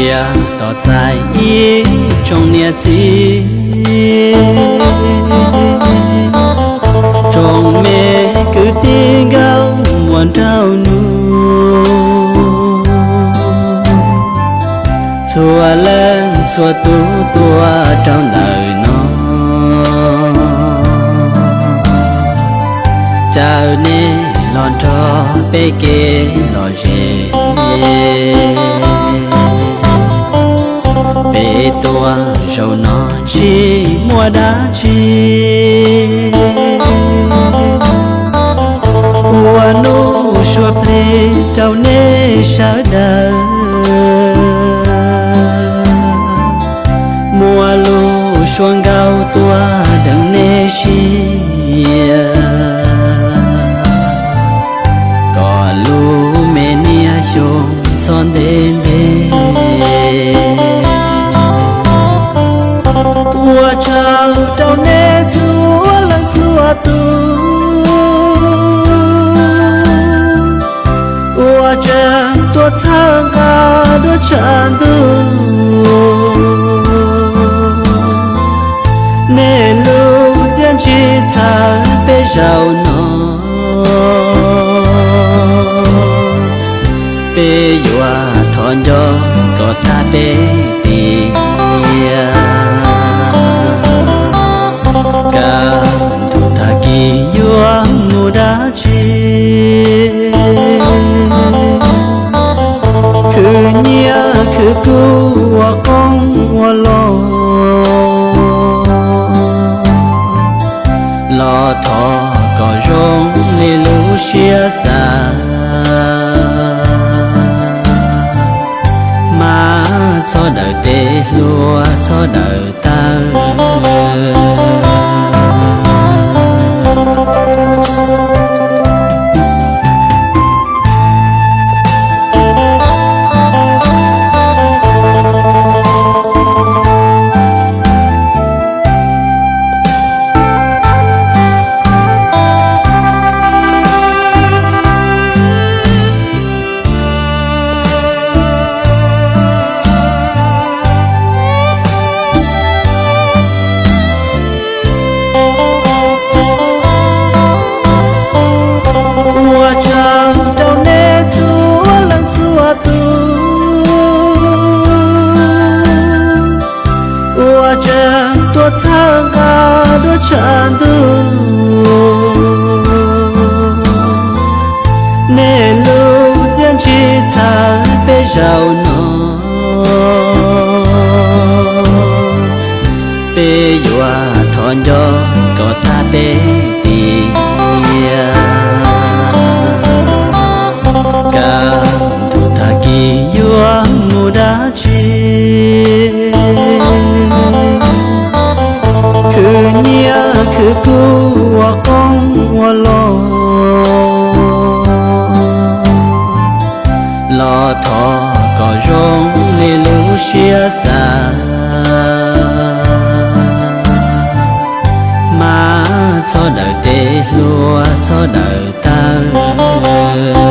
Cia tos txais ib tsoom niam txiv, tsoom me kwv tij nkauj muam nraug nus, txhua leej txhua tus tuaj rau ntawm no, caw nej los nrog peb kev lom zem. Peb tuaj zaum no tsis muaj dab tsi, ua nuj sua plig rau nej sawv daws, muaj lus sua nkauj tuaj deev nej siab, kom lub me niaj xyoo txhob ntev ntev. Ua tsaug rau nej txhua leej txhua tus uas tseem tuaj txhawb nqa dua tshav ntuj. Nej lub txiaj ntsig txhawb peb zaum no, peb yuav thov nco kom tag peb tiam. Kaj ntug tag kis yuav mus dab tsi, khwv nyiaj khwv kub ua qoob ua loo, los thov kom zoo li lub siab xav, mas txhob daws tes hluas txhob daws taw. Ua tsaug rau nej txhua leej txhua tus uas tseem tuaj txhawb nqa dua tshav ntuj. Nej lub txiaj ntsig txhawb peb zaum no, peb yuav thov nco kom tag peb tiam. Kaj ntug tag kis yuav mus dab tsi, khwv nyiaj khwv kub ua qoob ua loo, los thov kom zoo li lub siab xav, mas txhob daws tes hluas txhob daws taw.